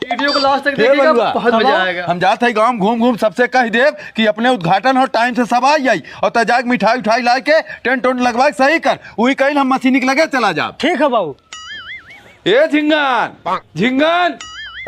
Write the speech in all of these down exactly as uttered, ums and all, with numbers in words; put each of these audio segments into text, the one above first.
वीडियो को लास्ट तक हे देखिएगा, बलुआ, बहुत मजा आएगा। हम जात है गाँव घूम घूम सबसे कह देब कि अपने उद्घाटन हो, टाइम से सब आ जाई, और तै जाके मिठाई उठाई लाए के टेंट उंट लगवाए के सही कर, वही कहीं हम मशीनी के लगे चला जाब। ठीक है बाबू। ए झिंगन, झिंगन,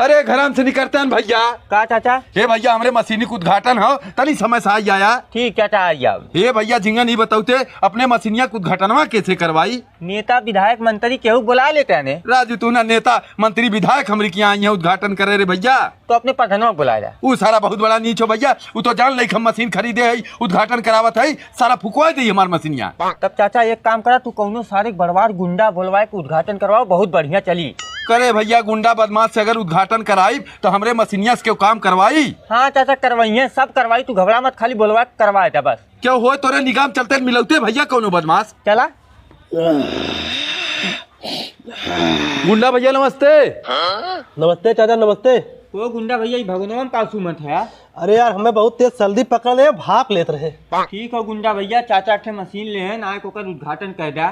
अरे घरम से निकरते हैं भैया। का चाचा? ए भैया, हमरे मशीनी के उद्घाटन हो, तनी समय से आ जाया। ठीक चाचा, आ जाओ। ए भैया झिंगन, ई बताउते अपने मशीनिया के उद्घाटनवा कैसे करवाई? नेता, विधायक, मंत्री केहू बुला लेते हैं ने। राजू, तू ना नेता, मंत्री, विधायक हमरी के यहाँ आई है उद्घाटन करे रे भैया। तो अपने प्रधानवा को बुला ले। ऊ सारा बहुत बड़ा नीच हो भैया, ऊ तो जान ले कि हम मशीन खरीदे है, उद्घाटन करावत है, सारा फुकवा दे हमार मशीनिया। तब चाचा एक काम करा, तू कौनो सारे बड़वार गुंडा बोलवाए के उद्घाटन करवाओ, बहुत बढ़िया चली। करे भैया, गुंडा बदमाश से अगर उद्घाटन कराई तो हमरे मशीनिया से केहू काम करवाई? हाँ चाचा करवाई है, सब करवाई, तू घबरा मत, खाली बोलवा के करवाए दे बस। केहू होए तोरे निगाह में चलते मिलौते भैया कौनो बदमाश? चला। गुंडा भैया नमस्ते। नमस्ते चाचा, नमस्ते। ओ गुंडा भैया, ई भगनवा में का सुमत है यार? अरे यार, हमें बहुत तेज सर्दी पकड़ ले, भाप लेत रहे। ठीक हो गुंडा भैया, चाचा एक ठे मशीन ले हैं, ना एक ओकर उद्घाटन कर दा।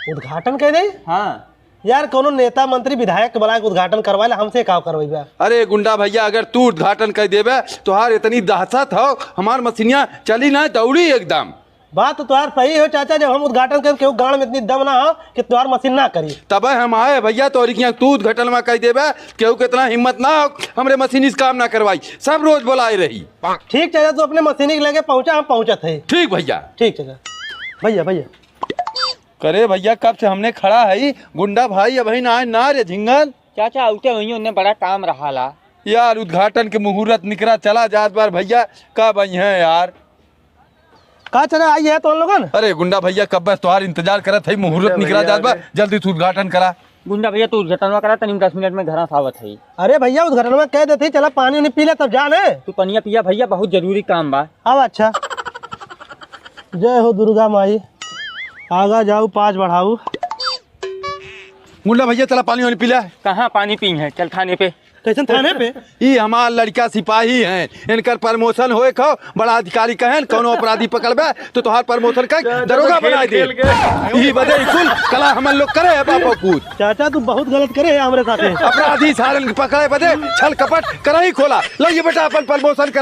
उद्घाटन कर दे? हाँ। यार, कोनो नेता, मंत्री, विधायक के बुला के उद्घाटन करवा ले, हमसे का करवाइबा? अरे गुंडा भैया, अगर तू उद्घाटन कर देबे, तोहार इतनी दहशत हो, हमार मशीनिया चली ना, दौड़ी एकदम। बात तो तोहार सही हो चाचा, जब हम उद्घाटन करें, केहू गांड में इतनी दम ना हो कि तोहार मशीन ना करी। तबे हम आए भैया, तोरी किया तू उद्घाटन में कह देबे, केहू के इतना हिम्मत ना हो, हमरे मशीन इस काम ना करवाई, सब रोज बोलाए रही। ठीक चाचा, तू अपने मशीन के लगे पहुंचा, हम पहुंचत है। ठीक भैया। ठीक चाचा। भैया, भैया। करे भैया, कब से हमने खड़ा है, गुंडा भाई अबही ना आए ना रे झिंगन। चाचा, आउते वहीं उन्हें बड़ा काम रहा ला। यार, उद्घाटन के मुहूर्त निकरा चला जात बार भैया, कब आई हैं यार? का चला आई है तो लोगन? अरे गुंडा भैया, कब बस तोहार इंतजार करत है, मुहूर्त अरे निकरा भैया, जात बा, अरे। जल्दी से उद्घाटन करा। गुंडा भैया, तू उद्घाटनवा करा, तनी दस मिनट में घरा से आवत है। अरे भैया, उद्घाटनवा कह देते ही, चला पानी उनी पी ले, तब जा ने। तू पनिया पिया भैया, बहुत जरूरी काम बा। अब अच्छा। जय हो दुर्गा माई, आगा जाऊ, पाँच बढ़ाऊ। गुंडा भैया, चला पानी वानी पी ले। कहाँ पानी पी है, चल थाने पे। कैसन थाने पे? ई हमार लड़का सिपाही हैं, इनकर प्रमोशन होए खो, बड़ा अधिकारी कहेन, कौनो अपराधी पकड़बे तो तोहार प्रमोशन कर दरोगा बनाए दे। ई बदे ई कुल कला हमन लोग करे है बापा पूत। चाचा, तू बहुत गलत करे है हमरे साथे। अपराधी सारन के पकड़े बदे छल कपट करही खोला। लो ये बेटा, अपन प्रमोशन कर।